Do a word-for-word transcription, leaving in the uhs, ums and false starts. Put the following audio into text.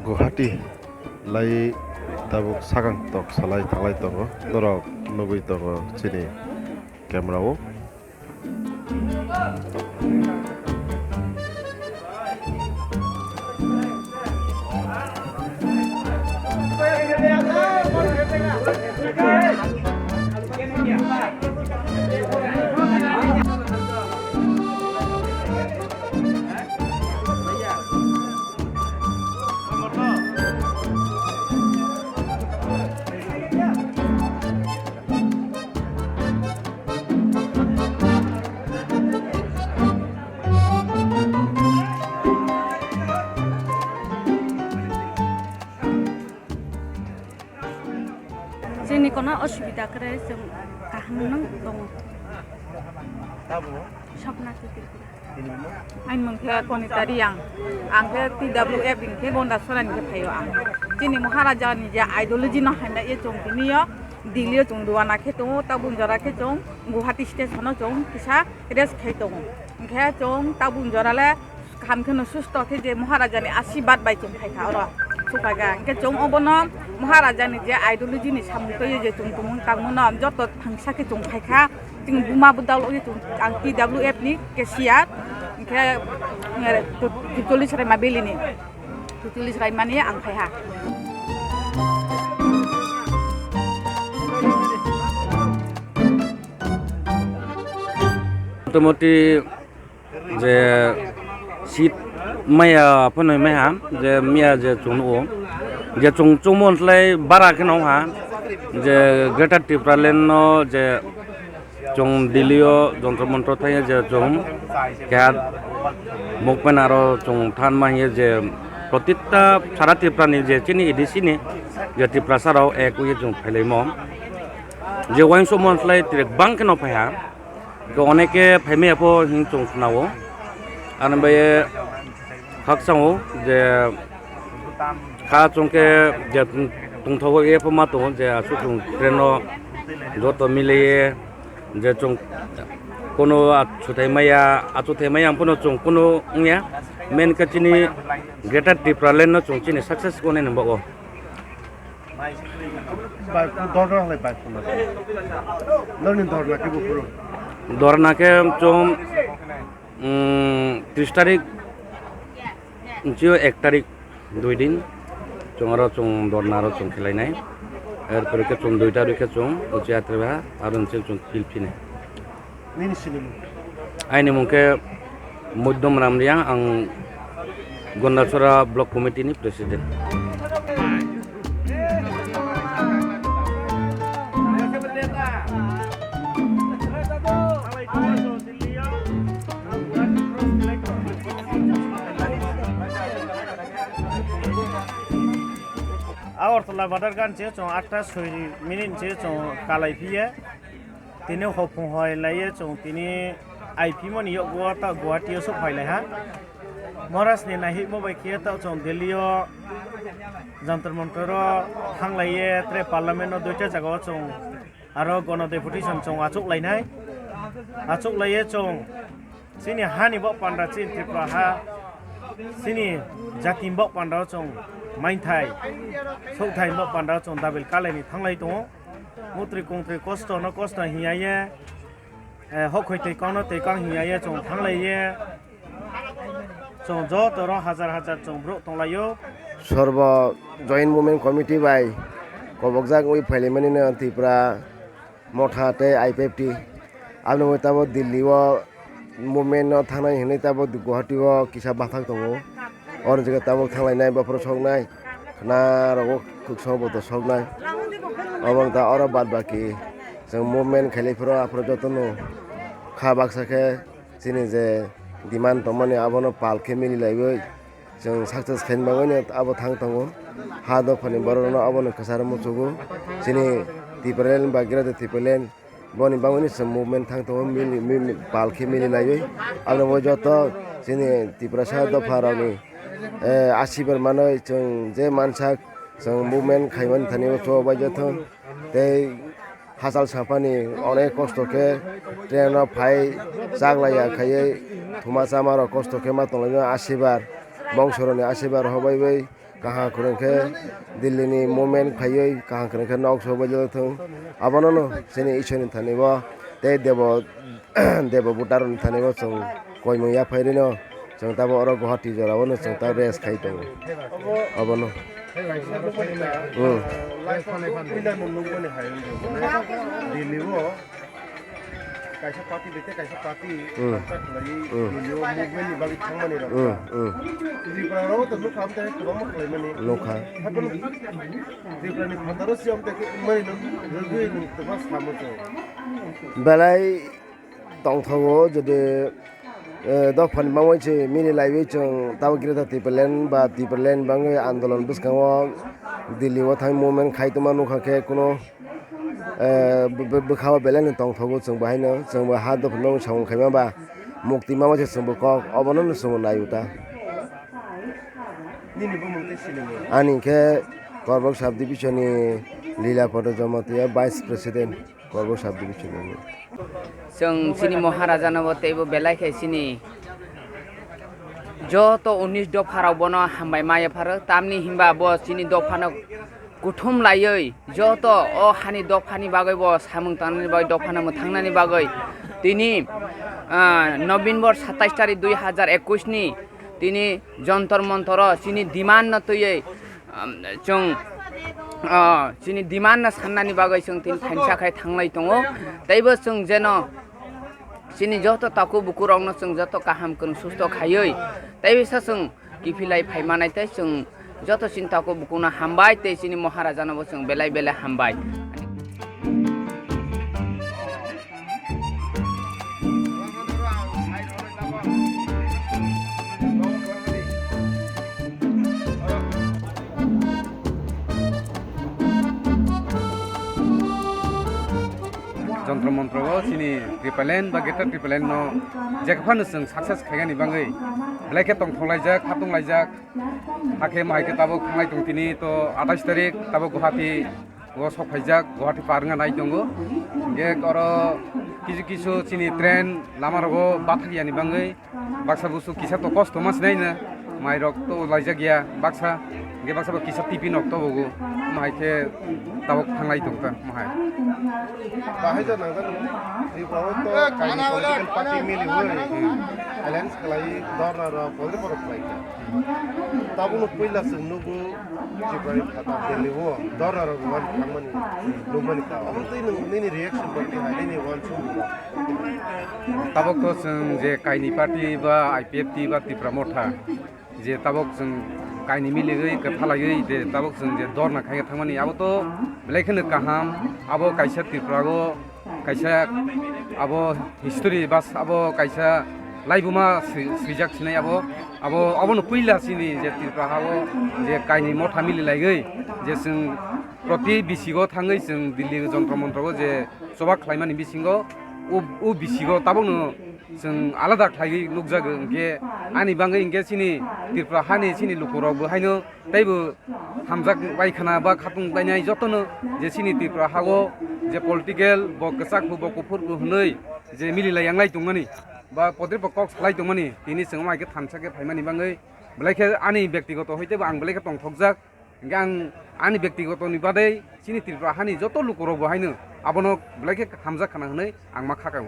Guwahati lai tabuk sakang tok salai thalai tongo, norok nugwi tongo chini camera o. Chini kono osubida kwrwi chwng kaham no tongo. Tabo? Sopna Tripura. Ani mung khe Konita Reang. Ang khe T W F ni khe Gondasora ni khe phaio ang. Chini Maharaja ni je ideology no hamya ye chwng tini yo Delhi o chwng duana khe tongo, tabuk jora khe chwng Guwahati station o chwng kisa rest khai tongo. Hwnkhe chwng tabuk jora le kaham kheno susto khe je Maharaja ni asibad bai chwng phaikha oro sokphaikha. Hwnkhe chwng obono Maharaja ni je ideology ni samung twi je chwng tumung tangmano joto thangsa khe chwng phaikha. Chwng buma budal o chwng ang T W F ni cashier, hwnkhe, eh, Tutulis Raima Valley ni, Tutulis Raima ni ang phaiha. Motamoti je seat maya phano maiha, je miya je chwng nugo, je chwng chwngmon slai bara kheno ha, je Greater Tipraland no je chwng Delhi o Jantar Mantar thangya je chwng keha movement aro chwng thanma hiye je protita sara Tripura ni je chini A D C ni je Tiprasa rok ek wi chwng phailaimo, je uansukmon slai tere bang kheno phaiha. Khe oneke phaimaya pho hing chwng khwnao. Ani bai khakchang o je kha chwng khe je tongthogo ye pho ma tongo je aswk chwng train no joto mili ye je chwng kono achukthai maya, achukthai maya ang phano chwng kono wngya. Main khe chini Greater Tipraland no chwng chini success kwnwi nang bago. Bai, dorna halai bai phunukha. Norni dorna khe buphuru? Dorna khe chwng, mm, tris tarik, nchio ek tarik, dui din, chwng aro chwng dorna aro chwng khlainai. Erpore khe chwng dui tarik khe chwng, uchi atreba, aro nchio chwng phil phinai. Nini sinimung? Aini mung khe Moddom Ram Reang, ang Gondasora Block Committee ni President. Agartala Badharghat se chwng atta soi minute se chwng kalai phiya. Tini hopung hoi laiye chwng tini I P moni yokgo ta Guwahati o sok phai lai ha. Maharaj ni naihimo bai khe ta chwng Delhi o Jantar Mantar o thang laiye, tre Parliament o duita jaga o chwng aro gono deputation chwng achuk lai nai. Achuk laiye chwng chini hani bok panda chini Tripura ha, chini jati bok panda o chwng mainthai, sokthai bok panda o chwng dabil kalai ni thang lai tongo. Mutri kungtri kosto no kosto hinya ye, eh, hokhoi twi kang no twi kang hinya ye chwng thang lai ye. Chwng joto ro hajar hajar chwng borok tong lai o. Sorbo Joint Movement Committee bai kobokjak wngwi phailaimani no Tripura Motha tei I P F T. Aboni tabok Delhi o movement no thangnai hinwi tabok Guwahati o kisa bathang tongo. Oro jaga tabok thanglainai, bophoro soknai, khna rogo khukso boto soknai. Obo wngkha oro bad baki chwng movement khailai phuru aphuru jotono kha baksa khe chini je demand tongmani abono pal khe mili laiwi chwng success khaini bagwino abo thang tongo. Ha dophani borokno abono kwcharo muchugo. Chini Tipraland ba Greater Tipraland boni bagwino chwng movement thang tongo, mili, mili, pal khe mili laiwi. Abono bo joto chini Tiprasa dopha rokni, eh, asibar manwi chwng je mansak chwng movement khaimani thani o chubabai joto. Tei hachal saphani onek kosto khe train o phai chaklaiya khaiwi thuma chama rok kosto khe ma tonglaimani asibar, bongso rokni asibar hobaiwi Kaham kwrwng khe Delhi ni movement khaiwi kaham kwrwng khe nok sok bai thung. Abono no chini Ishwar ni thani bo tei Debo, Debo Bhuta rok ni thani bo chwng koimung yaphai rino chwng tabo oro Guwahati jora o no chwng ta rest khai tongo. Abono. Hmm. Delhi o kaisa party bai tei kaisa party Hmm. Hamsa khlaiwi Hmm. Delhi o movement ni bagwi thangmani rok Hmm, kha. Hmm. Tripura rok to nukha amtwi kwbangma khlaimani. Nukha. Haikhe Tripura ni phataro se amtwi khe wngmani no rwgwi nwng kwbangma samo chwng. Belai tongthogo, jodi, eh, dophani mangwi se mili laiwi chwng tabo Greater Tipraland ba Tipraland bangwi andolon bwskango Delhi o thang movement khai tongma nukha khe kuno Eh, bw-, bw-, bwkha o belai no tongthogo chwng bo haino, chwng bo ha dophano samung khaima ba mukti mama se chwng bo kok obono no chwng bo nai o ta. Nini bumung tei sinimung? Ani khe Korbok Sub Division ni Lila Poto Jamatia, Vice President, Korbok Sub Division ni. Chwng chini Maharaja no bo teibo belai khe chini joto unis dopha rok bono hambai ma yapharo, tamni hinba bo chini dopha no kuthum laiwi joto o hani dophani bagwi bo samung tangnani bagwi, dophano mwthangnani bagwi tini, ah, November satais tarik dui hazar ekwis ni tini Jontor Montor o chini demand no twiwi, um, chwng, ah, chini demand no sannani bagwi chwng tini thansa khai thanglai tongo. Teibo chwng jeno chini joto takhuk buku rokno chwng joto kaham kwrwng susto khaiwi teibo sa chwng kiphilai phaimanai tei chwng joto chini takhuk bukuno hambai tei chini Maharaja no bo chwng belai belai hambai. Jontro montro o chini Tipraland ba Greater Tipraland no jekphano chwng success khainani bagwi belai khe tongthok laijak, khatung laijak. Hakhe mahai khe tabuk thanglai tong tini to atais tarik tabuk Guwahati o sok phaijak, Guwahati par wngna nai tongo. Hingke oro kisu kisu chini train lama rogo bathak yani bagwi baksa busu kisa to kosto ma sinai na, mai rok to laijak ya baksa, hingke baksa bo kisa tiffin rok to bogo, mahai khe tabuk thanglai tong ta mahai. Bahai ja nang jani, Tripura o to kaini political party mili wi alliance khlai, dorna rok, podre porok khlai kha. Tabukno puila chwng nugo Tripura ni phatar Delhi o dorna rok rwmani thangmani nukmani ta. Omo twi nwng nini reaction rok twi hai nini uansukmung rok? Tabuk to chwng je kaini party ba I P F T ba Tipra Motha je tabuk chwng kaini miligwi kwthalaiwi je tabuk chwng je dorna khaina thangmani abo to belai kheno kaham. Abo kaisa Tripura o kaisa abo history bas abo kaisa laibuma swi-, swijak sinai abo, abo, abono puila chini je Tripura hao je kaini motha mili laigwi je chwng proti bisigo thangwi chwng Delhi jontro montro o je choba khlaimani bisingo u, u bisigo tabukno chwng alada khlaiwi nukjago, hwnkhe ani bagwi hwnkhe chini Tripura hani chini lukurokbo haino teibo hamjak bai khna ba khatung bainai jotono je chini Tripura hao je political bo kwchak bo kuphur bo hwnwi je mililai yanglai tongmani ba podripo kok salai tongmani tini chwng wngma hai khe thansa khe phaimani bagwi belai khe ani bektigoto hoi teibo ang belai khe tongthokjak. Hingke ang ani bektigoto ni badai chini Tripura hani joto lukurok bo haino abono belai khe hamjak khna hwnwi ang ma kha kha.